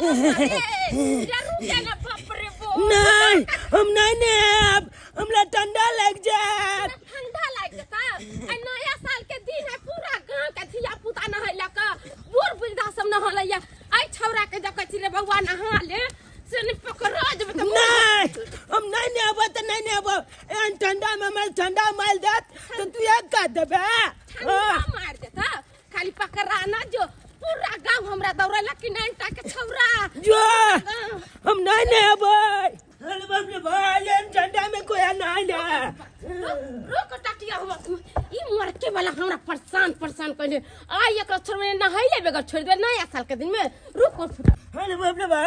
रे रुके ना बाप रे बो नहीं हम नहीं नहायब हमरा ठंडा लग जायत ठंडा लागि जेता आ नया साल के दिन है पूरा गांव के धिया पुता नहैलक बूढ़ वृद्धा सब नहलैया ऐ छौरा के जब कहै छी रे बौआ नहा ले से नहि पकड़ा जेबै तऽ नहीं हम नहीं नहाबो तऽ नहीं नहाबो एहन ठंडा में हमरा ठंडा मारि देत तऽ तू एक कर देबे ठंडा मार देता खाली पकड़ा ना जो पूरा गांव हमरा दौड़ेला कि नहीं टा के छौरा जो हम नहीं नहाबो अरे बाप रे भाई एहन ठंडा में कोई नहा ले रुक रुक टटिया हुआ तू ई मरके वाला हमरा परेशान परेशान कइले आइ एकरा छोड़बे नहैले बगैर छोड़ देबे नया साल के दिन में रुक और फुटा अरे बाप रे बा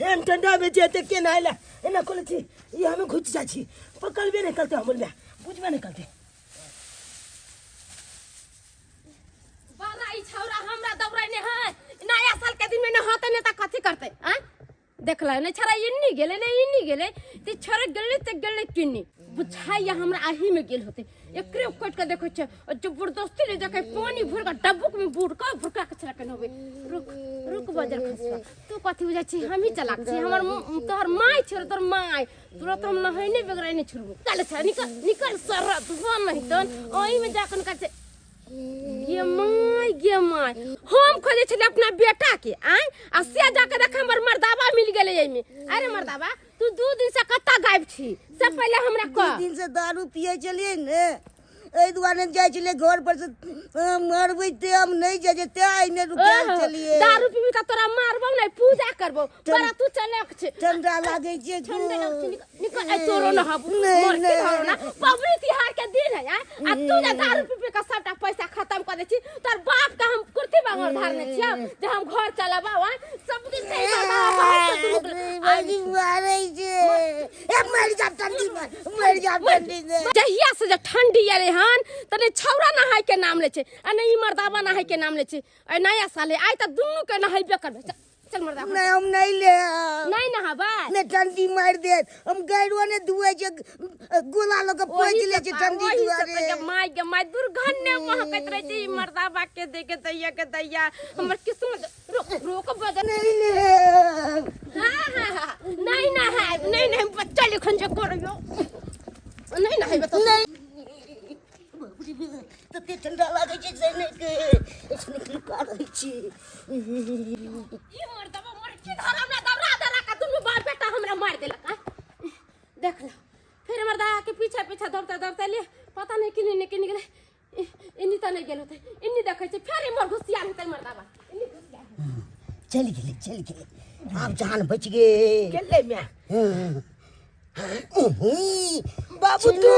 एहन ठंडा में जे ते के नहाइला एना कोले छी ई हमें घुस जाइ छी पकड़बे नहीं करते हमर में बुझबे नहीं करते बड़ा ई छौरा हमरा दौड़ैने है नया साल के दिन में नहाते ने त कथी करते आँ देखल नहि छौरा इन्नी गेलै ने इन्नी गेलै ते छौरा गेलै ते गेलै किन्नी बुझाइया हमरा आही में गेल होते एकरे कट के देखै छै और जबरदस्ती ले जाके पानी भर के डब्बुक में बुड़ के भुरका के छड़ा के नहबै रुक रुक बजर खसवा तू कथी बुझै छी हमही चलाक छी हमर तोहर माय छौ तोहर माय तुरंत हम नहैने बगैर नहि छोड़बो चल छड़ा निकल निकल सर तू नहीं तन ओही में जाके उनका से गे my गे my हम खोजे छलियै अपना बेटा के आय आ से जाके देख हमर मर्दाबा मिल गेलै एहिमे अरे मर्दाबा तू 2 दिन से कतऽ गायब छी से पहिले हमरा कह। 2 दिन से दारू पिए छलियै ने, एहि दुआरे जाइ छलियै घर पर से मरबै ते हम नहि जाइ छै, तें एहिमे रुकल ओहो, छलियै। दारू पीबी तऽ तोरा मारबौ नहि पूजा करबौ बड़ा तू चलक छै। ठंडा लागै छै। ठंडा लागै छै, निकल निकल आइ तोरो नहाबू नहि, मर के नहि। धरो ना पबनी तिहार के दिन है आइ आ तू जे दारू पी पी के सबटा पैसा खत्म कर दै छी तोर बाप के हम कुर्ती बांगर धारने छियौ जे हम घर चलाबौ आइ सब दिन से ई मर्दाबा बाहर से दुनू के- आइ बड़ी मारै छै ए मर जा ठंडी में मर जा ठंडी में। जहिया से जे ठंडी एलै हन तऽ ने छौड़ा नहाय के नाम लै छै आ ने ई मर्दाबा नहाय के नाम लै छै। आइ नया साल है आइ तऽ दुनू के नहेबे करबै। चल चल मर्दाबा। नहीं हम नहीं ले। नहीं नहाबै। नहीं ठंडी मार देत हम गैरो ने धुए छै गोला लग के पोछि ले छै ठंडी ओही से दुआरे। तऽ my गे my दुर्घटने महकैत रहै छै ई मर्दाबा के देखे दैया के दैया हमर किस्मत रोक रोक बदल। नहीं ले। हाँ हाँ हाँ नहीं नहायब नहीं नहीं बच्चा लिखन जे करैयो नहीं नहायब तऽ नहीं तते ठंडा लागै छै से नहि के एखने लुका रहै छी। ई मर्दबा मर की धर हमरा दौड़ा दौड़ा के दुनू बाप बेटा हमरा मार देलक आँय। देख लो फिर मर्दा के पीछे पीछे दौड़ते दौड़ते ले पता नहीं किन्नी ने किन्नी गेलै इन्नी तऽ नहि गेल होतै इन्नी देखै छै फेर इम्हर घुसियाल हेतै मर्दाबा इन्नी घुसियाल। चलि गेलै चलि गेलै आब जान बचि गेल। गेलै माय। बाबू तू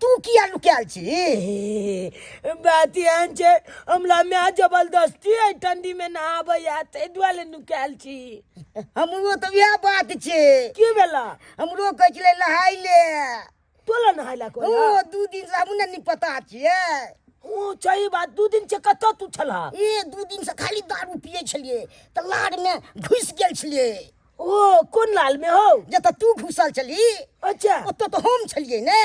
तू किया लुकायल छी? बात एहन छै हमरा माय जबरदस्ती एहि ठंडी में नहाबैया ताहि दुआरे नुकायल छी। हमरो तऽ वएह बात छै। की भेला? हमरो कहै छलै नहाय ले। तोला नहाय ला कोला? ओ 2 दिन से हमहूँ नहि पता छियै। ओ सही बात 2 दिन से कतऽ तू छलहा? ए 2 दिन से खाली दारू पियै छलियै तऽ लार में घुसि गेल छलियै। ओ कोन लाल में हो? जतऽ तू घुसल छली। अच्छा। ओतऽ तऽ हम छलियै ने।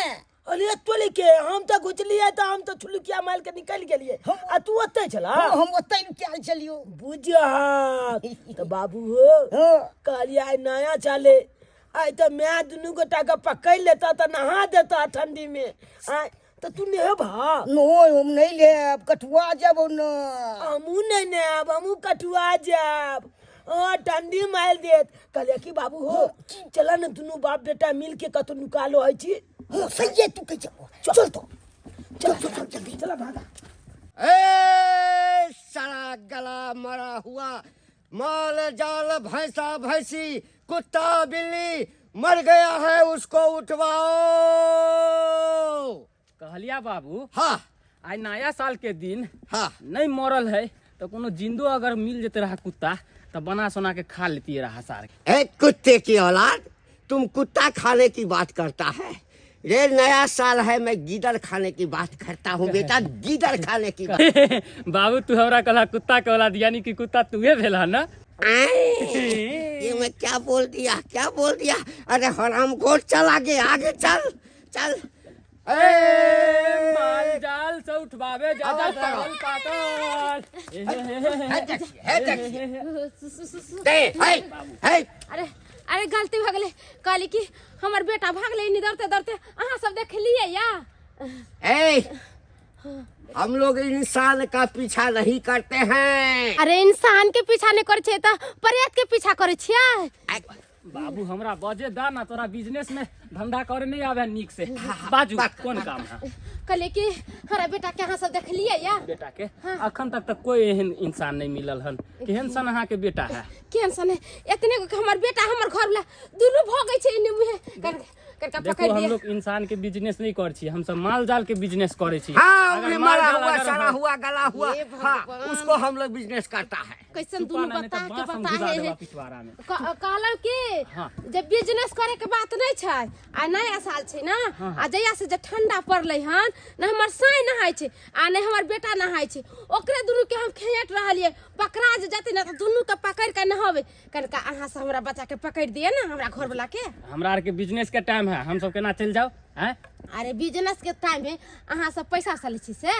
अरे तोले के हम तऽ घुसलियै तऽ हम तऽ छुलुकिया मारि के निकलि गेलियै आ तू ओतै छला? हम ओतै लुकायल छलियौ। बुझहक तऽ बाबू हो कहलियै आइ नया चाले आइ तऽ माय दुनू गोटा के पकड़ि लेता तऽ नहा देता ठंडी में आइ तऽ तू नेहबा? नहि हम नहि लेब कठुआ जेबौ ने। हमहूँ नहि नेहब हमहूँ कठुआ जायब। हाँ ठंडी मारि देत। कहलियै कि बाबू हो चल ने दुनू बाप बेटा मिल के कतौ नुका लो होइ छी। हाँ सही तू कहै छौ चल तो चल चल चल जल्दी चल भागा। ए सारा गला मरा हुआ माल जाल भैंसा भैंसी कुत्ता बिल्ली मर गया है उसको उठवाओ। कहलिया बाबू। हाँ। आइ नया साल के दिन हाँ नहीं मरल है तो कोनो जिंदो अगर मिल जेते रहा कुत्ता तो बना सोना के खा लेती रहा सार। ए कुत्ते की औलाद तुम कुत्ता खाने की बात करता है रे नया साल है मैं गीदड़ खाने की बात करता हूँ बेटा गीदड़ खाने की बात। बाबू तू हमरा कहला कुत्ता के औलाद यानी कि कुत्ता तुहे भेल है ना? ये मैं क्या बोल दिया क्या बोल दिया। अरे हराम खोर चल आगे आगे चल चल। ए माल जाल से उठबावे जाता आवाज पाकल पाकल ए, हे, हे, हे, हे। हे देखिए, हे देखिए। सु- सु- सु- सु। दे, हे, हे। अरे अरे गलती भऽ गेलै कहली कि हमर बेटा भागलै एनी दौड़ते दौड़ते अहाँ सब देखलियै या ए, हम लोग इंसान का पीछा नहीं करते हैं। अरे इंसान के पीछा नहि करै छियै तऽ प्रेत के पीछा करै छियै। बाबू हमरा बजे दा ना, तोरा बिजनेस में धंधा करे नहीं आवे नीक से। बाजू कोन काम है? कहलियै कि हमरा बेटा के अहाँ सब देखलियै या? बेटा के अखन तक तक कोई एहन इंसान नहीं मिलल हन। केहन सन अहाँ के बेटा है? केहन सन है? एतने गो के हमर बेटा हमर घर वाला दुनू भगै छै एने मुहे कर करका देखो पकड़ हम लिअ। लोग इंसान के बिजनेस नहीं कर छी, हम सब माल जाल के बिजनेस करे छी। हाँ, अगर वो भी माल मरा जाल हुआ अगर सड़ा हम- हुआ गला हुआ, हाँ, उसको हम लोग बिजनेस करता है। कैसन चुपा दुनू ना, नहीं बता तो के बांस हम बता घुसा हे देबा हे। पिछवाड़ा में। कहलहुँ कि हाँ। जे बिजनेस करे के बात नहीं छै, आ नया साल छै ना, आ जहिया से जे ठंडा पड़लै हन ने हमर साई नहाय छै आ ने हमर बेटा नहाय छै, ओकरे दुनू के हम खेट रहलियै, पकड़ा जे जेतै ने तऽ दुनू के पकड़ के नहाबै। कनिका अहाँ से हमरा बच्चा के पकड़ दिअ ने, हमरा घर वाला के। हमरा आर के बिजनेस के टाइम है, हम सब केना चलि जाओ हैं? अरे बिजनेस के टाइम है, अहाँ सब पैसा से लै छी से?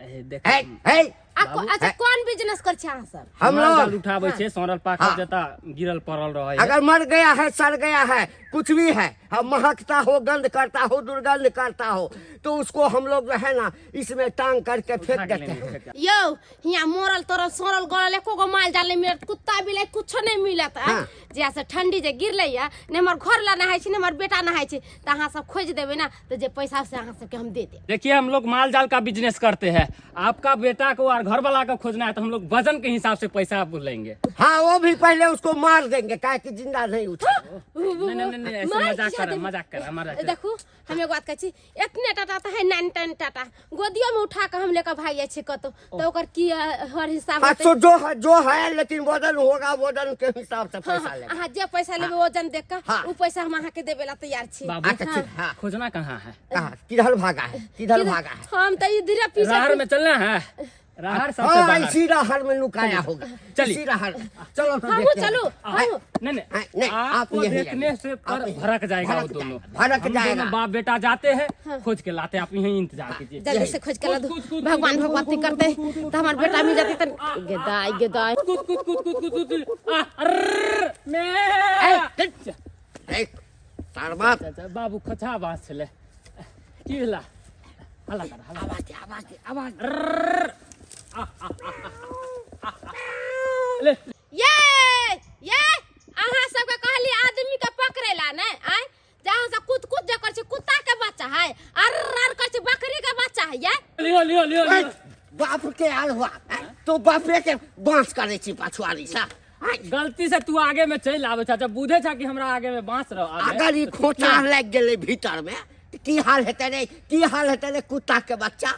ए, देख हे, हे, आ अच्छा कोन बिजनेस करै छी अहाँ सब? हम माल जाल लोग उठाबै छै, सड़ल पाकल हाँ। जता गिरल पड़ल रहै है। अगर मर गया है, सड़ गया है, कुछ भी है, हम महकता हो, गंध करता हो, दुर्गंध करता हो, तो उसको हम लोग जो है ना इसमें टांग करके फेंक उठा के देते लेने हैं। फेंक। यौ हियाँ मरल तरल सड़ल गड़ल एको गो माल जाल नहि मिलत, कुत्ता बिलाइ कुछो नहि मिलत। हाँ। जहिया से ठंडी जे गिरलै या ने हमर घर ला नहाय छै ने हमर बेटा नहाय छै, तऽ अहाँ सब खोजि देबै ने तऽ जे पैसा से अहाँ सबके हम दे देब। देखिए हम लोग माल जाल का बिजनेस करते हैं, आपका बेटा को और घर वाला को खोजना है तो हम लोग वजन के हिसाब से पैसा लेंगे। हाँ, वो भी पहले उसको मार देंगे, काहे कि जिंदा नहीं उठे। नहीं, नहीं, नहीं, नहीं, ऐसे मार मजाक खिया कर, देबै। मजाक कर, हमारा देखू हम एगो बात कहै छी, एतने टाटा तऽ है नाइन टेन टाटा गोदियो में उठा के हम लेके भागि जाइ छी कतौ, तऽ ओकर की हर हिसाब हाँ, होतै? तो जो है, जो है, लेकिन वजन होगा, वजन के हिसाब से हाँ, पैसा हाँ, लेगा। अहाँ जे पैसा लेबै वजन देख कऽ हाँ। ओ पैसा हम अहाँके देबै ला तैयार छी। बाबू अच्छा, ठीक, हाँ। खोजना कहाँ है? कहाँ? किधर भागा है, किधर भागा है? हम तऽ इधरे पीछे राहर में चलना है, राहर सबसे हाँ, बाहर। इसी राहर में लुकाया होगा। चलिए। इसी राहर, चलो तो हमहूँ देखते हैं। चलू, हमहूँ। नहीं नहीं, हाँ, नहीं, आप आपको यहीं देखने आइए। से पर आप यहीं। भड़क जाएगा वो भड़क दोनों, जाएगा, भड़क हम जाएगा। दोनों बाप बेटा जाते हैं खोज के लाते हैं, आप यहीं इंतजार कीजिए। जल्दी से खोज के ला दू। कूद, कूद, भगवान भगवती करते तऽ हमर बेटा मिल जेतै तऽ गेदाय गेदाय। कूद कूद कूद कूद कूद कूद कूद आ अर्र मैं ए, तार बाप। चाचा बाबू खोछा बाँस छलै की भेला? हल्ला कर, हल्ला। आवाज दे, आवाज दे, आवाज। ले। ये ये अहाँ सबके कहली आदमी के पकड़े ला नै, आय जे अहाँ सब कूद कूद जे करै छी कुत्ता के बच्चा है, अर अर करै छी बकरी के बच्चा है। ये लियो लियो लियो ए, लियो। बाप के आल हुआ तो बापे के बांस करे छी पछुआरी सा। गलती से तू आगे में चलि आबै छा, जब बुझे छा कि हमरा आगे में बांस रह आगे, अगर ई खोचा लागि गेलै भीतर में तऽ की हाल हेतै रे, की हाल हेतै रे कुत्ता के बच्चा?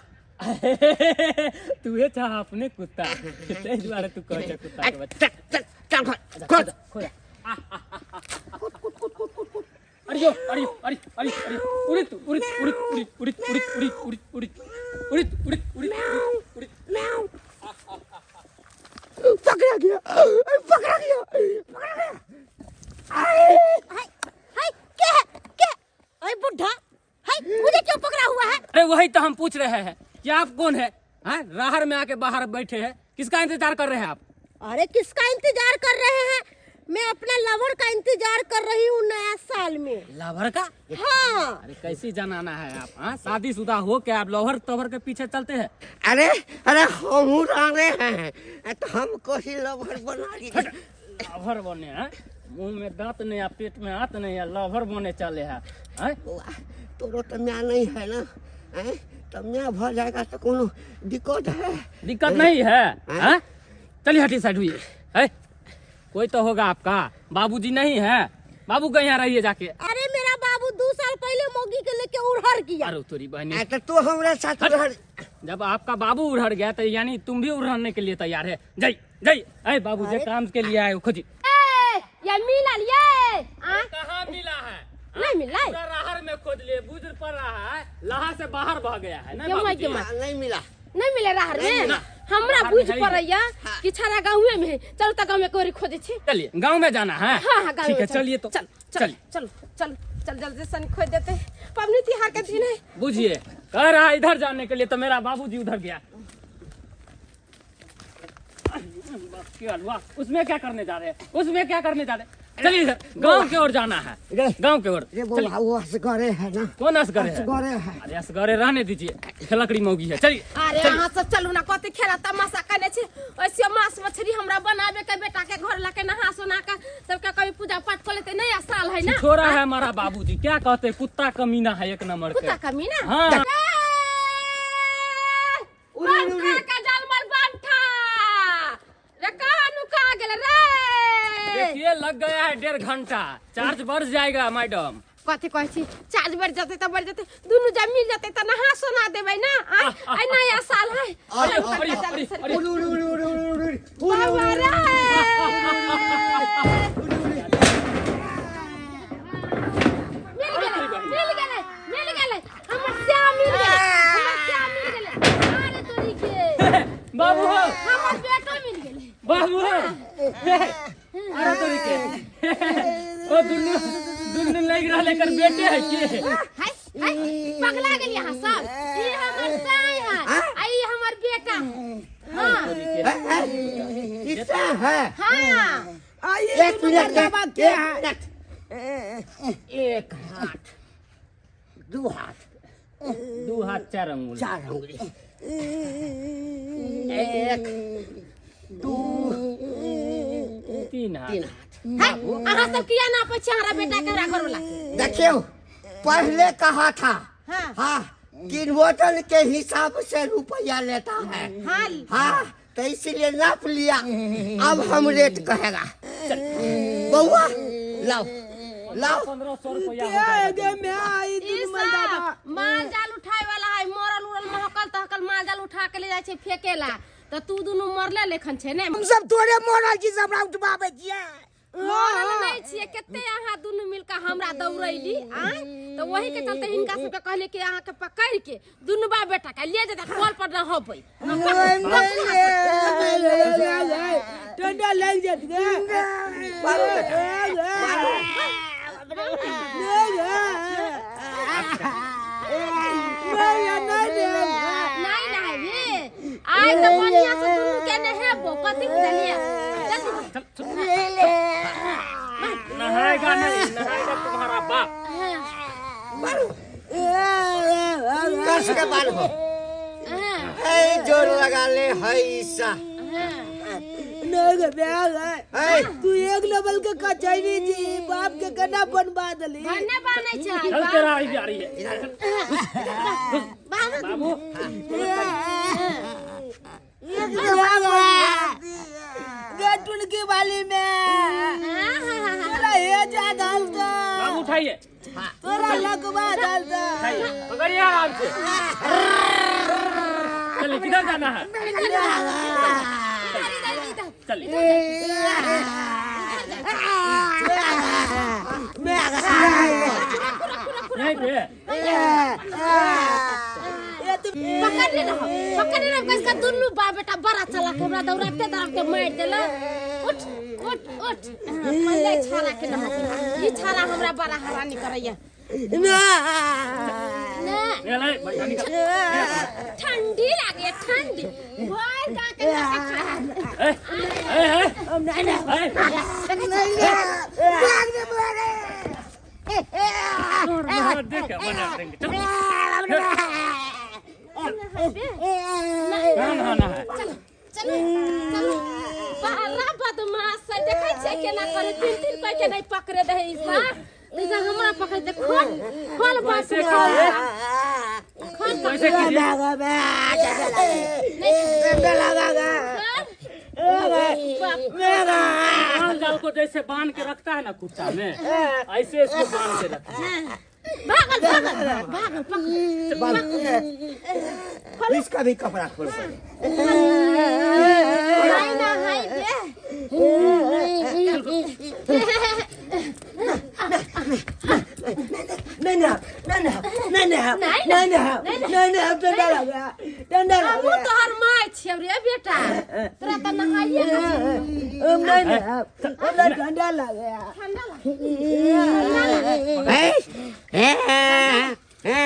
तूहे छा अपने कुत्ता, ताहि दुआरे तू कहै छा कुत्ता के बच्चा। चल, चल, चल, खोज, खोज। खोज। अरे यो, अरे यो, अरे, अरे, अरे, उड़ित, उड़ित, उड़ित, उड़ित, उड़ित, उड़ित, उड़ित, उड़ित, उड़ित, उड़ित, उड़ित, उड़ित, उड़ित। पकड़ा गया, पकड़ा गया, पकड़ा गया। हाय, हाय, क्या है, क्या? अरे बुढ़ा, हाय, मुझे क्यों पकड़ा हुआ है? अरे वही तो हम पूछ रहे हैं कि आप कौन है? हाँ, राहर में आके बाहर बैठे हैं, किसका इंतजार कर रहे हैं आप? अरे किसका इंतजार कर रहे हैं? मैं अपना लवर का इंतजार कर रही हूँ नया साल में। लवर का? हाँ। अरे कैसी जनाना है आप? हाँ, शादीशुदा हो के आप लवर तवर के पीछे चलते हैं? अरे अरे हम रहे हैं तो हमको ही लवर बना लीजिए। लवर बने हैं, मुंह में दांत नहीं है, पेट में हाथ नहीं है, लवर बने चले हैं। हैं? बौआ, तोरो तो म्या नहीं है ना? हैं? तो म्या भ जाएगा तो कोनो दिक्कत है? दिक्कत नहीं है। हैं? चलिए हटी साइड हुई है, कोई तो होगा आपका। बाबूजी नहीं है? बाबू कहीं यहाँ रहिए जाके। अरे मेरा बाबू 2 साल पहले मोगी के लेके उड़हर गया। अरे तोरी बहनी। आ, तो तू हमरा साथ उड़हर। जब आपका बाबू उड़हर गया तो यानी तुम भी उड़हरने के लिए तैयार है। जय जय। अरे बाबू जे काम के लिए आए हो खोजी। ए, ये मिलल ये? आ? कहाँ मिला है? नहीं मिला? पूरा राहर में खोज लिए, बुझ पड़ रहा है लाहा से बाहर भाग गया है ना क्यों बाबूजी? क्यों? नहीं मिला। नहीं मिले राहर में? ना। हमरा राहर में बुझ है ही पड़ैया कि छाड़ा गाँवे में है। चलो तो गाँव में कोरी खोजे छी। चलिए गाँव में जाना है। हाँ, हाँ, गाँव ठीक में है, चलो। चलिए तो। चल, चल, चलिए। चल, चल, चल जल्दी से खोज देते पबनी तिहार के दिन है। बुझिए कह रहा है इधर जाने के लिए तो मेरा बाबूजी उधर गया। बाप की हलवा, उसमें क्या करने जा रहे हैं, उसमें क्या करने जा रहे हैं? चलिए इधर गांव की ओर जाना है, रे। गांव की ओर। रे बौआ, वो असगरे है ना। कौन असगरे है? असगरे है। अरे असगरे रहने दीजिए, लकड़ी मौगी है। चलिए। अरे अहाँ सब चलू ना, कथी खेला तमाशा करने छी? ऐसे मांस मछली हमरा बनाबे के बेटा के घर लाके नहा सोना के सबके कभी पूजा पाठ कर लेते। नया साल है ना। छोरा है हमारा बाबूजी, क्या कहते हैं, कुत्ता कमीना है एक नंबर के। कुत्ता कमीना। हाँ। बंठा का जानवर बंठा रे, कहाँ नुका गेल रे? देखिए लग गया है 1.5 घंटा, चार्ज बढ़ जाएगा मैडम। कथी कहै छी? चार्ज बढ़ जेतै तऽ बढ़ जेतै, दुनू जब मिल जेतै तऽ नहा सोना देबै ना। आइ आइ नया साल है। अरे, अरे, अरे, अरे। उड़ू, उड़ू, उड़ू, उड़ू, उड़ू, उड़ू। बाबा रे, मिल गेलै, मिल गेलै, मिल गेलै, हमर श्याम मिल गेलै, हमर श्याम मिल गेलै। अरे तोरी के बाबू हो। हमर बेटो मिल गेलै। बाबू हो, अरे तोरी के ओ दुन्नू दुन्नू लग रहा लेकर बेटे है के? हाय हाय, पगला गेली अहाँ सब। ई हमर साई है आ ई हमर बेटा है। हाँ। है, है, किसका है? हाँ। आइए। एक मिनट, मर्दाबा एक के है? मिनट। एक हाथ, दो हाथ, 2 हाथ 4 अंगुल। 4 अंगुली, एक, दो, 3 हाथ। 3 हाथ। है, अहाँ सब किया ना छी हमरा बेटा के हमरा घर वाला? देखियो, पहले कहा था हाँ। हाँ कि वजन के हिसाब से रुपया लेता है। हाँ। हाँ, तो इसीलिए नाप लिया। अब हम रेट कहेगा। बउआ लाओ लाओ। 1500 रुपया हो क्या है जाएगा। गे मैं आई ई दुनू सब मर्दाबा माल जाल उठाए वाला है, मरल उरल महकल तहकल माल जाल उठा के ले जाइ छै फेकेला। तऽ तू दुनू मरले लेखन छै ने? हम सब तोरे मरल छी से हमरा उठबाबै छियै। मरल नहि छियै। कते अहाँ दुनू मिल के हमरा दौड़ैली आय, तऽ वही के चलते हिनका सबके कहलियै कि अहाँ के पकड़ के दुनू बाप बेटा के ले जेतै, कल पर न होबै। ठंडा लग जात गे। मारो बेटा, मारो। नहीं नहेबी आइ तऽ बढ़िया से दुनू के नहेबो। कथी बुझलियै? जल्दी। चल चल, नहाएगा नहीं, नहाएगा तुम्हारा बाप। हाँ, मारो, कस के बांधो। हाँ, है जोर लगा ले है ईसा। हाँ। नहीं गे ब्याह है। है। तू एक लेवल के कचैनी जी बाप के कना बनवा दली। भन्ने बनै छै। चल, तेरा आई जा रही है। इधर। बाबू। बाबू। गे टुनकी वाली में हाँ, हाँ, हाँ, हाँ। तोरा हे जा डालता। बाबू उठाइए। तोरा लगवा डालता। उठाइए, पकड़िए आराम से। चलिए, किधर जाना है? इधर इधर इधर। चलिए। यहीं पे। पकड़ने रहो, पकड़ने रहो। कसका दुन्नू बाप बेटा बड़ा चला के हमरा दौड़ाते दौड़ाते मारि देला। उठ उठ उठ। हाँ, पहिले छाड़ा के नहा दे। ई छाड़ा हमरा बड़ा हरानी करैया ना। ले ले बैठा, निकल। ठंडी लागे, ठंडी भर का के ए ए ए ए, और बाहर देख बना देंगे। चल, कहाँ नहाना है? चलो चलो चलो। बड़ा बदमाश है, देखै छियै केना करे? तीन तीन कोई के नहीं पकड़े दे ईसा, जैसे हमरा पकड़े दे। खोल खोल बाप। कैसे कीजिए? खोल। कैसे कीजिए? माल जाल को जैसे बांध के रखता है ना कुत्ता में, ऐसे इसको बांध के रखता है। भागल भागल भागल, पकड़। इसका भी कपड़ा खोल। हाय ना हाय बे। नहीं ना नहीं ना नहीं ना नहीं ना नहीं ना, ठंडा लगा, ठंडा हमहूँ लगा। तोहर माय छियौ रे बेटा। तोरा तऽ नहाइए के छौ। हम नहीं नहायब, हमरा ठंडा लागे। ठंडा लागे। ए, ए, ए,